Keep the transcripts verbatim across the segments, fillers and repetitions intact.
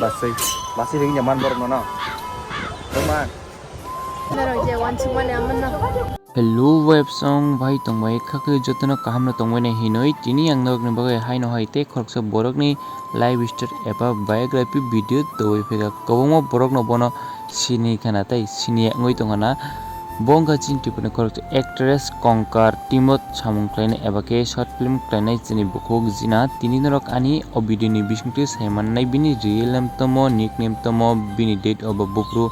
Basai, basai ring jaman borok no no. Jaman. Norok je wansukmani amano. Hello websong bai tongbai khakhe jotono kaham no tongbai nai hinoi tini ang norokni bagwi haino hai tei khoroksa borokni life story eba biography video tubui phega kwbangma borokno bono sini khana tei sini wngwi tongkhana. Bo wngkha chini Tripurani khoroksa actress Konkar team o samung khlainai eba khe short film khlainai chini bukhuk Jina. Tini norok ani o video ni bisingtwi sai mannai bini real name tomo, nickname tomo, bini date of birth buphuru.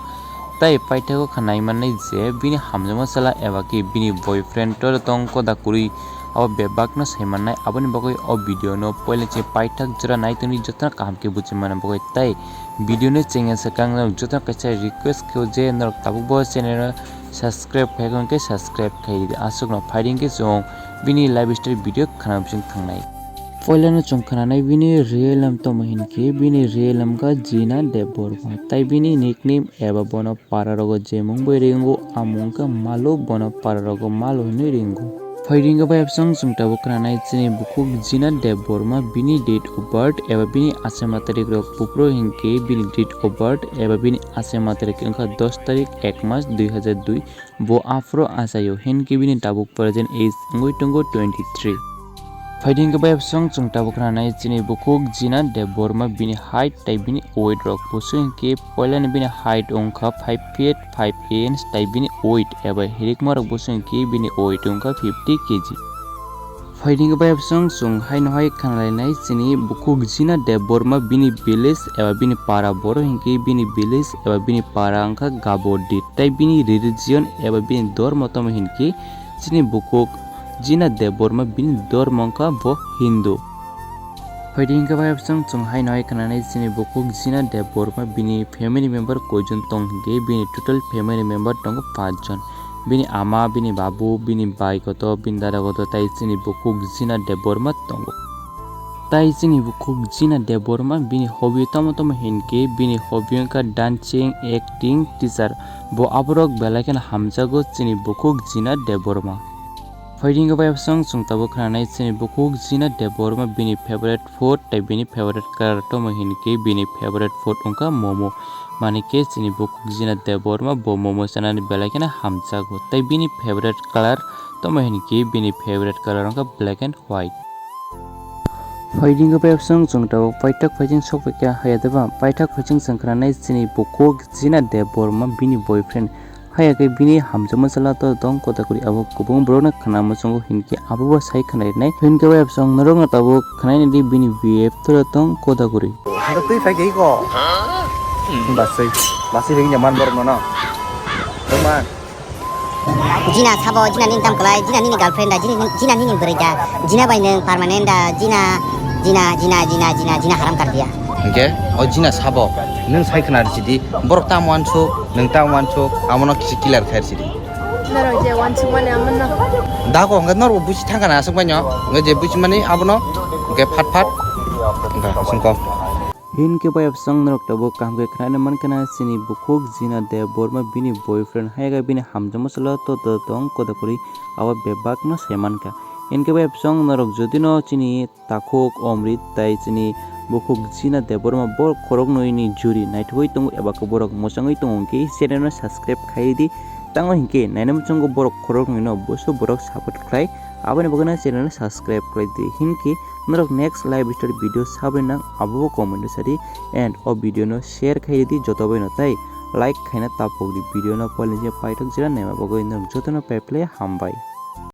Tai paithago kha nai mannai je bini hamjakma chwla eba khe bini boyfriend toro tong koda kwrwi abo bebakno sai mannai. Aboni bagwi o video no poila se paithak jora nai tongdi jotono kaham khe buji mano bagwi. Tai video no chengya swkang norok jotono kaisa request khe je norok tabuk bo channel no subscribe khai khe subscribe khai di. Aswkno phaidi khe chwng bini life story video khana bising thangnai. Poila no chwng khananai bini real name tomo hinkhe bini real name kha Jina Debbarma tai bini nickname eba bono para rogo je mung bai ringo amung khe Malu, bono para rogo Malu hinwi ringo. Phaidi khe bai absang chwng tabuk khananai chini bukhuk Jina Debbarma bini date of birth eba bini achama tarik rok buphuru hinkhe bini date of birth eba bini achama tarik wngkha dos tarik ek mas dui hajar dui. Bo aphuru achaio hinkhe bini tabuk present age wngwi tongo twenty three. Phaidi khe bai absang chwng tabuk khananai chini bukhuk Jina Debbarma bini height tai bini weight rok busu hinkhe poilani bini height wngkha five feet five inch tai bini weight eba hirikma rok busu hinkhe bini weight wngkha fifty K G. Phaidi khe bai absang chwng haino hai khanalainai chini bukhuk Jina Debbarma bini village eba bini para boro hinkhe bini village eba bini para wngkha Gabodi tai bini religion eba bini dormo tomo hinkhe chini bukhuk Jina Debbarma bini dormo wngkha bo Hindu. Phaidi khe bai absang chwng haino hai khananai chini bukhuk Jina Debbarma bini family member koijon tong hinkhe bini total family member tongo pach jon. Bini ama, bini babu, bini bai koto, bini dada koto tai chini bukhuk Jina Debbarma tongo. Tai chini bukhuk Jina Debbarma bini hobby tamo tamo hinkhe bini hobby wngkha dancing, acting, teacher. Bo aborok belai kheno hamjago chini bukhuk Jina Debbarma. Phaidi khe bai absang chwng tabuk khananai chini bukhuk Jina Debbarma bini favorite food tai bini favorite color tomo hinkhe bini favorite food wngkha momo. Manikhe chini bukhuk Jina Debbarma bo momo chanani belai kheno hamjago tai bini favorite color tomo hinkhe bini favorite color wngkha black and white. Phaidi khe bai absang chwng tabuk paithak phaising sok phaikha haya deba paithak phaising chwng khananai chini bukhuk Jina Debbarma bini boyfriend. Haya khe bini hamjakma chwla to tong koda kwrwi abo kwbang borokno khna muchungo hinkhe abobo sai khnairwnai. Hinkhe bai absong norokno tabuk khnainidi bini B F toro tong koda kwrwi. Hada twi phai khe iko. Basai, basai ring jaman borok nono. Tongma. Jina sabo, Jina nini tam kwlai, Jina nini girlfriend da, Jina, Jina nini bwrwi da, Jina bai nwng permanent da, Jina, Jina, Jina, Jina, Jina, Jina haram kar diya. Hinkhe o Jina sabo, nwng sai khna rwsidi, borok tamo uansuk, nwng tamo uansuk, amono kisi clear khai rwsidi. Norok je uansukmani amono. Dago hwnkhe norokbo busi thangkha na aswk baino, hwnkhe je busimani abono hwnkhe phat phat hwnkha songkok. Hinkhe bai absong norok tabuk kaham khe khnaina mankha na chini bukhuk Jina Debbarma bini boyfriend hayakhe bini hamjakma chwla to to tong koda kwrwi abo bebakno sai mankha. Hinkhe bai absong norok jodi no chini takhuk Omrit tai chini bukhuk Jina Debbarma bo khoroknwi ni juri naithogwi tongo eba khe borok mwchangwi tongo hinkhe channel no subscribe khai di. Tango hinkhe naina muchungo borok khoroknwi no busu borok support khlai aboni bagwi no channel no subscribe khlai di hinkhe norok next live story video sabri nang abobo comment o sadi and o video no share khai di joto bai no tai like khaina tapok di video no poilin je paithak jera naima bagwi norok joto no pai phle hambai.